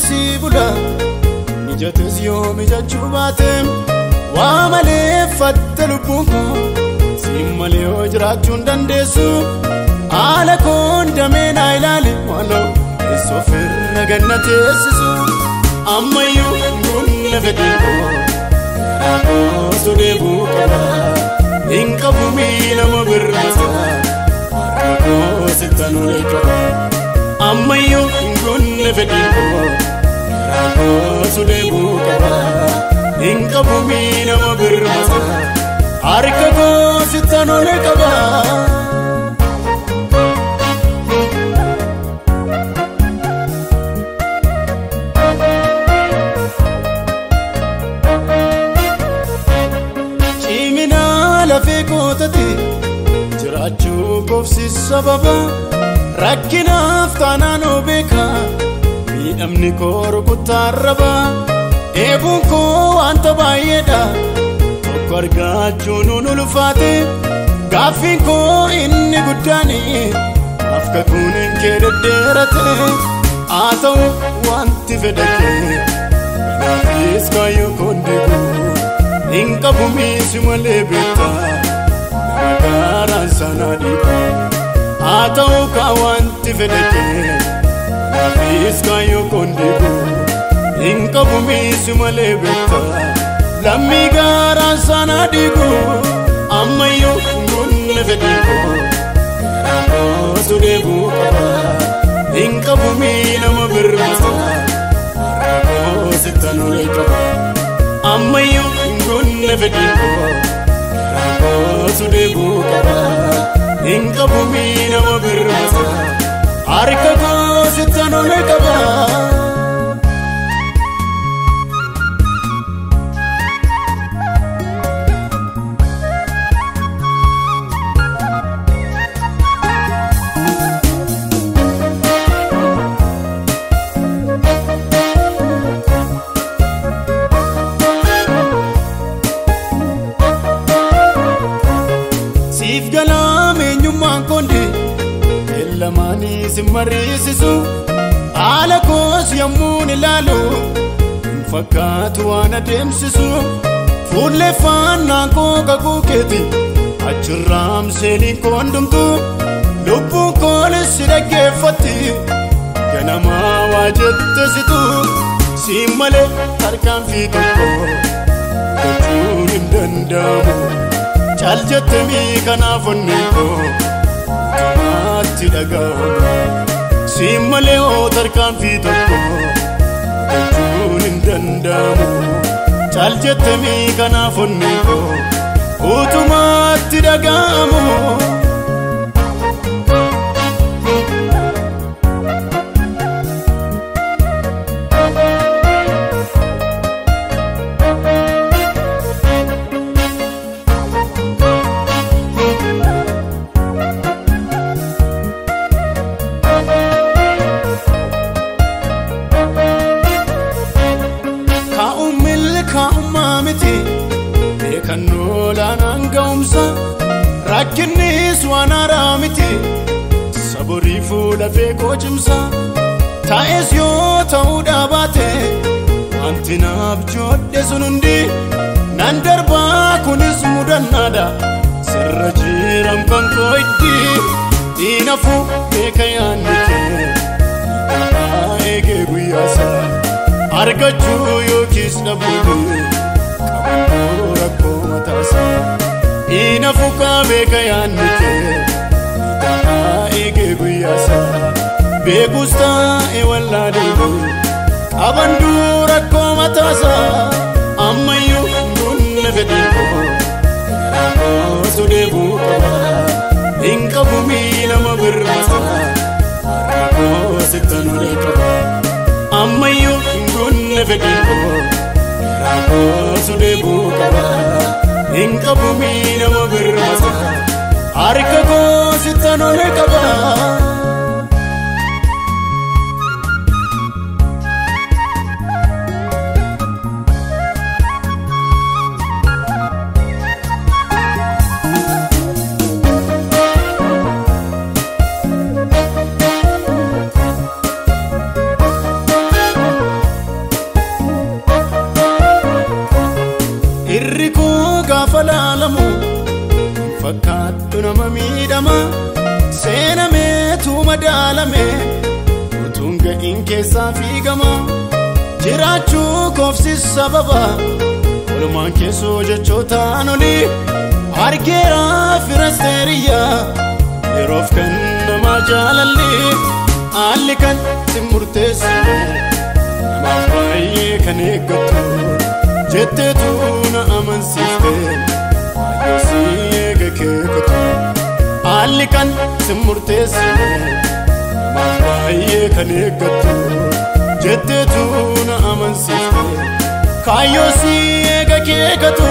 si bula mijates yoo mijachuu baate waa malee fatte lubbuun koo siin malee yoo jiraachuu hin dandeessu haala koon damee naa ilaali maaloo teessoo firra ganna teessisu ammayyuu gunna fedhiin koo garaa kootu deebuu qaba hin qabu miila birmata harka koo sittan ol qaba ammayyuu gunna fedhiin koo garaa kootu deebuu qaba hin qabu miila birmata harka koo sittan ol qaba. Jiraachuu koofsi sababa rakkinaaf taanaan beeka miidhamni koo rukutarraba eebuun koo wanta baay'eedha tokko argachuun nun ulfaate gaaffiin koo inni guddaani afka kunin kee deddeerate haa ta'u wanti fedha kee kanaafis kaayyoo koon deebi'u hin qabu miisi malee beektaa. Gaaraan sana dhiibu haa ta'u kaa wanti fedha kee kanaafis kaayyoo koon deebi'u hin qabu miisi malee beektaa lammii gaaraan sana dhiibu ammayyuu gunna fedhiin koo garaa kootu deebuu qaba hin qabu miila birmata harka koo sittan ol qaba ammayyuu gunna fedhiin koo. Kootu deebuu qaba hin qabu miila birmata harka koo sittan ol qaba. Mariisisu haala koos yommuun ilaalu hin fakkaatu waan adeemsisu fuulleeffannaan koo kakuu keeti achirraam seeniin koondumtu lubbuun koonis si dhaggeeffatti ganamaa waa jette situ siin malee tarkaanfii tokko gochuun hin danda'amu cal jettemii kanaaf onneen koo utumaatti dhaga'amu. Siin malee hoo tarkaanfii tokko gochuun hin danda'amu cal jettemii kanaaf onneen koo utumaatti dhaga'amu. Rakkinnis waan haaraa miti saborii fuula feekoo cimsa taa'es yoo ta'uu dhaabaate wanti naaf joodhe sun hundi nan darbaa kunis mudannaadha sirra jiram kan koo itti dhiinafu beeka yaadni kee ta'aa eegee guyyaasaa argachuu yookiis dhabuun qabandoo rakkoo mataasaa. Inafu beeka yaadni kee ta'aa eegee guyyaasaa beekus taa'e wallaalee qabanduu rakkoo mataasaa ammayyuu gunna fedhiin koo garaa kootu deebuu qaba hin qabu miila birmata harka koo sittan ol qaba ammayyuu gunna fedhiin koo garaa kootu deebuu qaba. Hin qabu miila birmata harka koo sittan ol qaba. madaalame utuun ga'iin keessaa fiigama jiraachuu koofsis sababa walumaan keessoo jechootaan olii argeera firasteeriyyaa yeroof kan namaa jaalalli haalli kan si murteessu namaaf baay'ee kan eeggattu jetteetu na amansiifte kaayyoo si eega keekatu haalli kan si murteessu namaaf baay'ee kan eeggattu jetteetu na amansiifte kaayyoo si eega keekatu.